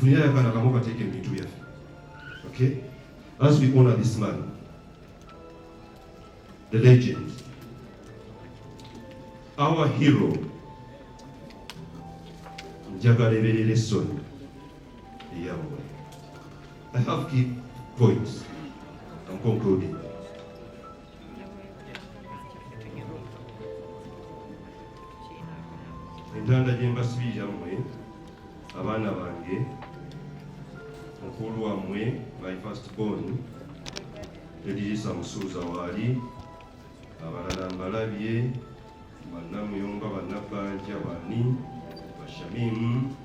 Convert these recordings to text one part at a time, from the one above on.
Tufunire akaana kamu kateeke mu bintu byaffe. Okay, as we honor this man, the legend, our hero, njagala ebeere lesson eyammwe. I have key points. I'm concluding. Entanda gye mbasibirira mmwe abaana bange, mukulu wammwe, my first born Edirisa Musuuza waali, abalala mbalabye, bannamuyomba, bannabbanja, bani, bashamimu,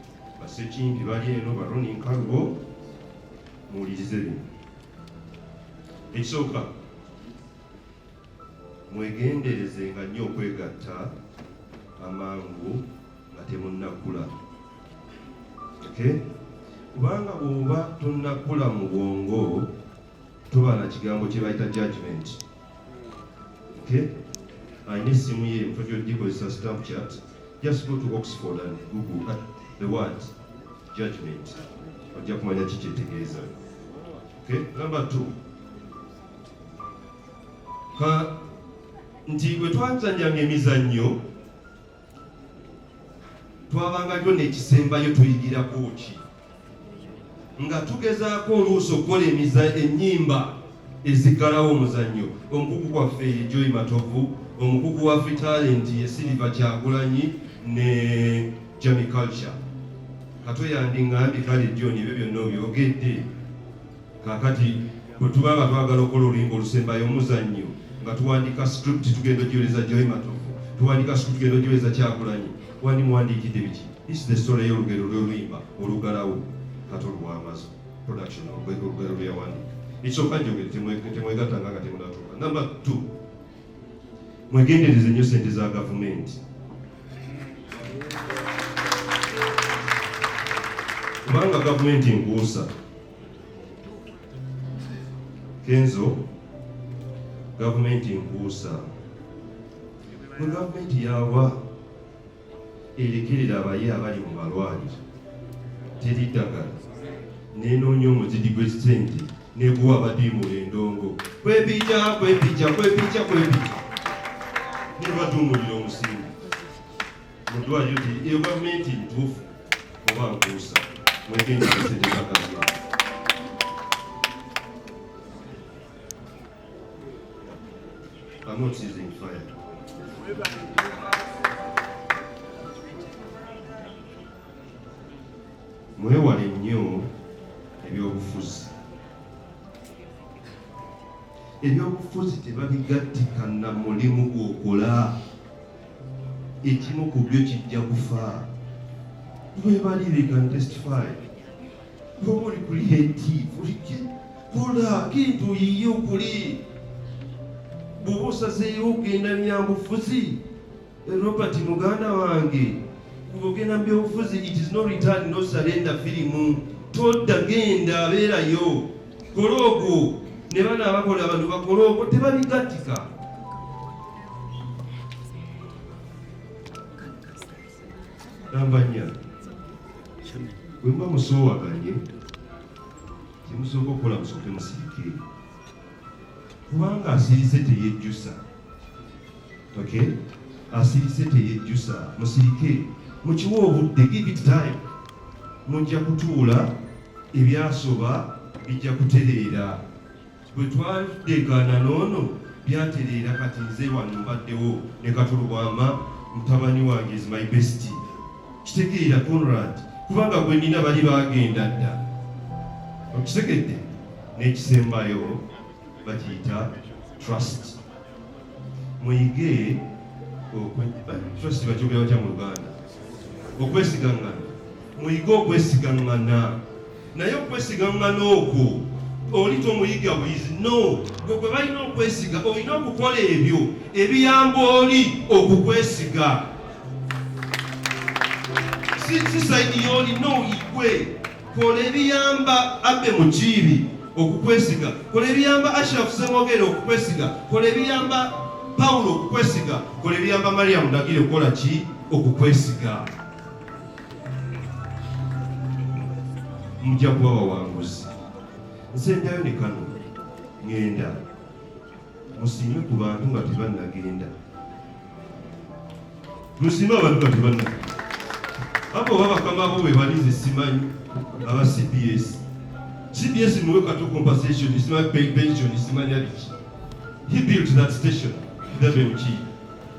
basekimpi bali eno, baroni nkalubo, muwulirize bino. Ekisooka, mwegenderezenga nnyo okwegatta amangu nga temunnakula. Okay? Kubanga bw'oba tonnakula mu bwongo, toba na kigambo kye bayita judgment. Okay? Alina essimu ye, mufo gy'ogikozesa Snapchat, just go to Oxford and Google the word judgment, ojja kumanya ki kyetegeeza. Okay? Number two, ka nti bwe twazannyanga emizannyo, twabangayo n'ekisembayo tuyigirako ki, nga tugezaako oluusi okukola ennyimba eziggalawo omuzannyo. Omukugu gwaffe ye Joy Matovu, omukugu wa Free Talent ye Silver Kyagulanyi ne Jamie Culture. Kato yandingambye, kale John, ebyo byonna obyogedde, kakati bwe tuba nga twagala okukola oluyimba olusembayo omuzannyo, nga tuwandiika script tugenda ogiwereza Joy Matovu, tuwandiika script tugenda ogiwereza Kyagulanyi, wandimuwandiikidde biki? This is the story y'olugero lw'oluyimba olugalawo Kato Lubwamazo production, olugero lwe yawandiika. Ekisooka njogere, temwegattanga nga temunatuuka. Number two, mwegendereze nnyo sente za gavumenti, kubanga gavumenti nkuusa. Kenzo, gavumenti nkuusa. Bwe gavumenti yawa erekerera abaye abali mu malwaliro, teri ddagala, nenoonya omuzidi gw'essente neguwa abadiimula endongo, kwepija kwepija kwepija kwepija, nebaduumulira omusimbi mu ddwaliro. Ti eyo gavumenti ntuufu oba nkuusa? Mwegendereze sente za gavumenti. I'm not using fire. Mwewale nnyo ebyobufuzi. Ebyobufuzi tebabigattika na mulimu gw'okola, ekimu ku byo kijja kufa. Lwebali, they can testify. Oba oli creative, kola kintu oyiye okuli. Bw'oba osazeeyo okugenda mu byabufuzi, Robert muganda wange, bw'ogenda mu byobufuzi, it is no return, no surrender. Firimu todda, genda abeerayo, kola ogwo ne bano abakola, abantu bakola ogwo, tebabigattika. Namba nnya, bwe muba musoowaganye, kyemusooka okukola, musooke musirike, kubanga asirise teyejjusa. Okay, asirise teyejjusa. Musirike, mukiwe obudde, give it time. Mujja kutuula, ebyasoba bijja kutereera. Bwe twadegaana n'ono byatereera. Kati nze wano mbaddewo ne Kato Lubwama, mutabani wange, is my best. Kitegeera, Conrad, kubanga gwe nina bali bagenda dda, okitegedde? N'ekisembayo bakiyita trust. Muyige trust. Bakyogera batya mu Luganda? Okwesigaŋŋana. Muyige okwesigaŋŋana, naye okwesigaŋŋana okwo oli tomuyiga buyizi. No, gwe gwe balina okwesiga, olina okukola ebyo ebiyamba oli okukwesiga. Si side y'oli, no, igwe kola ebiyamba Abe Mukiibi okukwesiga, kola ebiyamba Ashraf Semogere okukwesiga, kola ebiyamba Pawulo okukwesiga, kola ebiyamba Mariam Ndagire okukola ki? Okukwesiga. Mujja kuba bawanguzi. Nsembyayo ne kano ŋŋenda musiime ku bantu nga tebannagenda. Musiime abantu nga tebannagenda. Abo oba bakama bo bwe bali nze simanyi aba CBS. CBS muwe Kato compensation, simanyi pension, simanya biki. He built that station. Kidabe Mukiibi.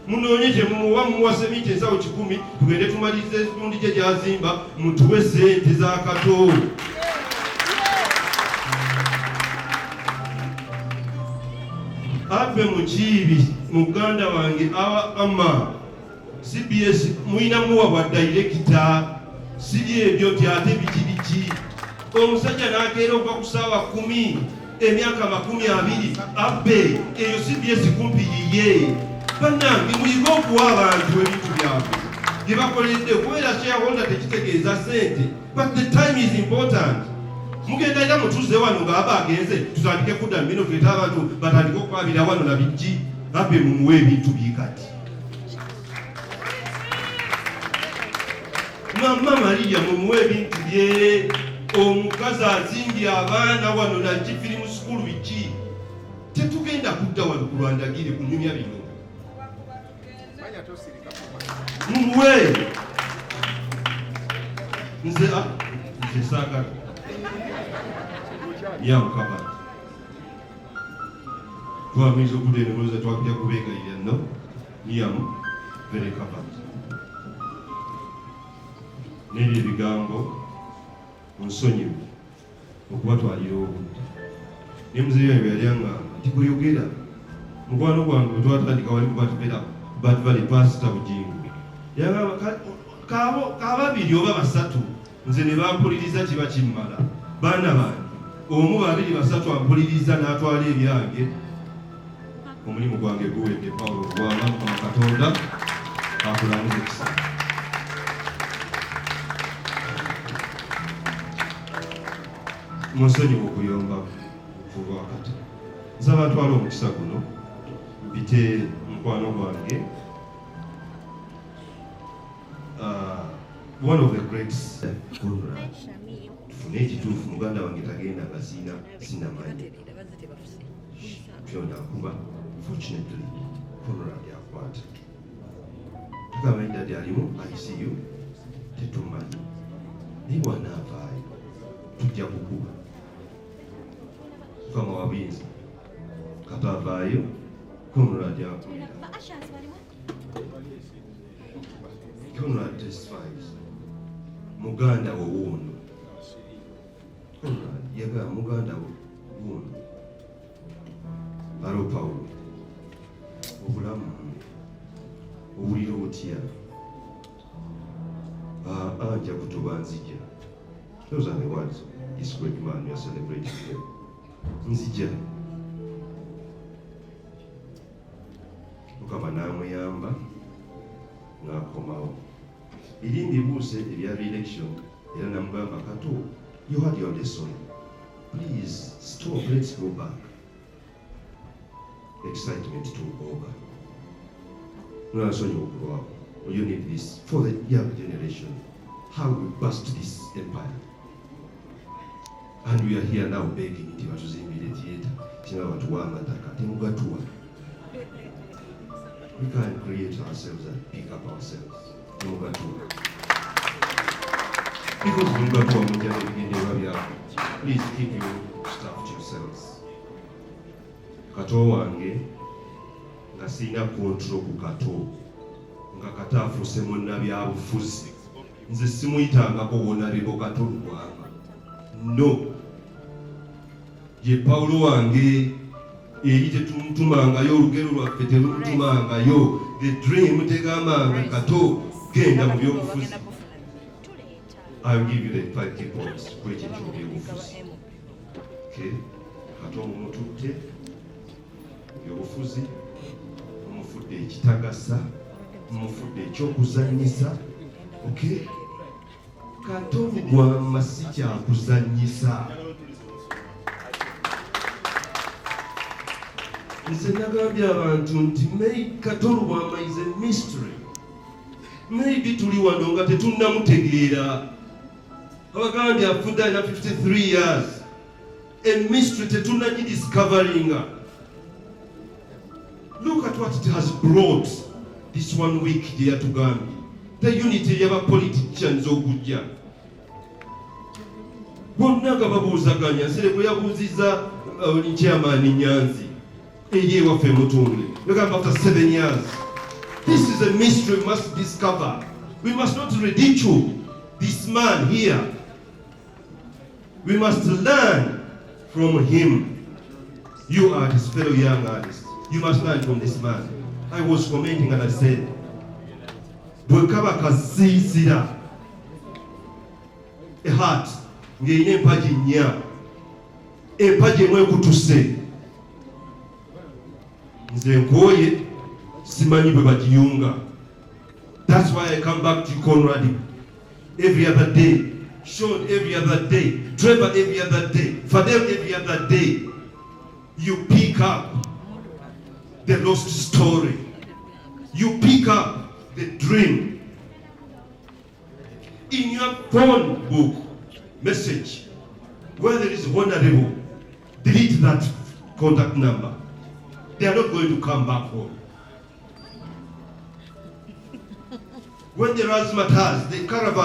Munoonye kye mumuwa, mumuwa seminti ensawo 100, tugende tumalirize ekitundu kye gy'azimba, mutuwe ssente za Kato. Abe Mukiibi muganda wange awa ama CBS mulina muwa bwa dayirekita, siri ebyo nti ate biki biki. Omusajja n'akeera okuva ku ssaawa 10 emyaka 20 abbe eyo CBS kumpi yiye. Bannange muyige okuwa abantu ebintu byabwe bye bakoledde. Okubeera shareholder tekitegeeza ssente, but the time is important. Mugenda era mutuze wano ng'aba agenze, tutandike kudda mu bino, tuleete abantu batandike okwabira wano na biki. Abbe mumuwe ebintu bye kati. Mama Maria mumuwe ebintu bye. Omukazi azimbye abaana wano nagi film school biki. Tetugenda kudda wano ku Lwandagire kunyumya bino. Mumuwe. Nze nze saagala. Yamukaba. Twamuyinza okudda eno mulowooza twakujja kubeegayirira no. Liam very covered. N'ebyo ebigambo nsonyiwe okubatwalira obudde. Ne muzeeyi wange bwe yali aŋŋamba nti bweyogera mukwano gwange bwe twatandika wali ku Bat Valley Pastor Bugingo yagamba kababiri oba basatu nze ne bampuliriza kiba kimmala. Baana bange omu babiri basatu ampuliriza n'atwala ebyange, omulimu gwange guwedde. Pawulo Lubwama, Mukama Katonda akulamuze kisa. Munsonyiwe okuyomba kulwakati. Nsaba ntwale omukisa guno mpite mukwano gwange, one of the greats, Conrad. Tufune ekituufu, muganda wange tagenda nga siina sinamanya byonna kuba fortunately Conrad akwata. Tugamba nti daddy alimu ICU, tetumanyi, naye bw'anaavaayo tujja kukuba. Mukama wa buyinza, Kato avaayo, Conrad akulira. Conrad testifies muganda wo wuuno. Conrad yagamba muganda wo wuuno. Alo Paulo, obulamu owulira otya? Ah, nja kutuba nzija. Those are the words of this great man we are celebrating today. Nzija. Mukama n'amuyamba n'akomawo. Biri mbibuuse ebya re-election era namugamba, Kato, you had your lesson. Please stop, let's go back. Excitement took over. Nansonyiwa okulwawo. You need this for the young generation. How we bust this empire. And we are here now begging nti batuzimbire theatre, tina batuwa amataka, temugatuwa. We can create ourselves and pick up ourselves. Temugatuwa. Because mugatuwa mujja n'ebigendererwa byabwe. Please keep your stuff to yourselves. Kato wange nga sirina control ku Kato, nga Kato afuuse munnabyabufuzi, nze simuyitangako wonabiko Kato Lubwama. No, ye Pawulo wange eri tetumutumangayo, olugero lwaffe terumutumangayo. The dream tegambanga Kato genda mu byobufuzi. I'll give you the five key points kwekyo ekyobyobufuzi. Okay. Kato mumututte byobufuzi, mumufudde ekitagasa, mumufudde ekyokuzanyisa. Okay. Kato Lubwama si kyakuzanyisa. Nze nagambye abantu nti may Kato Lubwama is a mystery. Maybe tuli wano nga tetunnamutegeera. Abagambye afudde alina 53 years. A mystery tetunagidiscoveringa. Look at what it has brought this one week gye yatugambye, the unity y'abapoliticians okujja bonna nga babuuzaganya. Nsereko yabuuzizza chairman Nyanzi eri ewaffe Mutundwe. Yagamba after 7 years. This is a mystery we must discover. We must not ridicule this man here. We must learn from him. You artists, fellow young artists, you must learn from this man. I was commenting and I said, bwe kaba kasiisira, a heart ng'erina empagi nnya, empagi emu ekutuse, nze nkooye, simanyi bwe bagiyunga. That's why I come back to Conrad every other day, Sean every other day, Trevor every other day, Fadel every other day. You pick up the lost story. You pick up the dream. In your phone book message, where there is "honorable", delete that contact number. They are not going to come back home. When the razzmatazz, the caravan